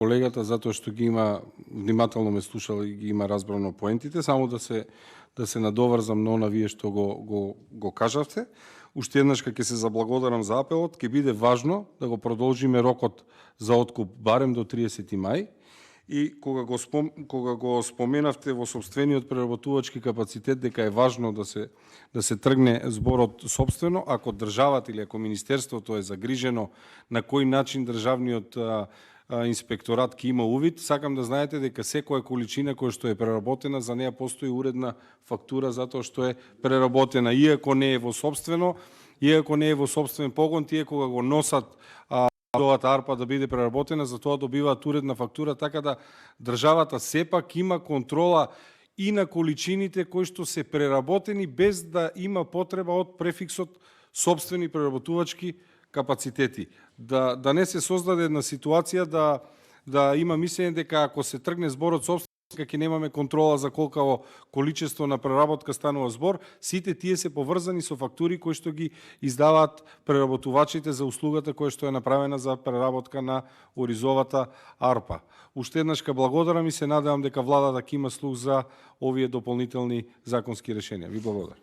колегата затоа што ги има внимателно ме слушал и ги има разбрано поентите, само да се надоврзам на она вие што го кажавте. Уште еднаш ќе се заблагодарам за апелот, ќе биде важно да го продолжиме рокот за откуп барем до 30 мај. И кога го споменавте во сопствениот преработувачки капацитет дека е важно да се тргне зборот сопствено, ако државата или ако министерството е загрижено на кој начин државниот инспекторат ќе има увид, сакам да знаете дека секоја количина која што е преработена, за неја постои уредна фактура затоа што е преработена, иако не е во сопствен погон, тие кога го носат овата арпа да биде преработена, за тоа добиваат уредна фактура, така да државата сепак има контрола и на количините кои што се преработени без да има потреба од префиксот сопствени преработувачки капацитети. Да не се создаде една ситуација да има мислење дека ако се тргне зборот сопствен, ќе немаме контрола за колкаво количество на преработка станува збор, сите тие се поврзани со фактури кои што ги издаваат преработувачите за услугата која што е направена за преработка на оризовата арпа. Уште еднаш благодарам и се надевам дека владата ќе има слух за овие дополнителни законски решенија. Ви благодарам.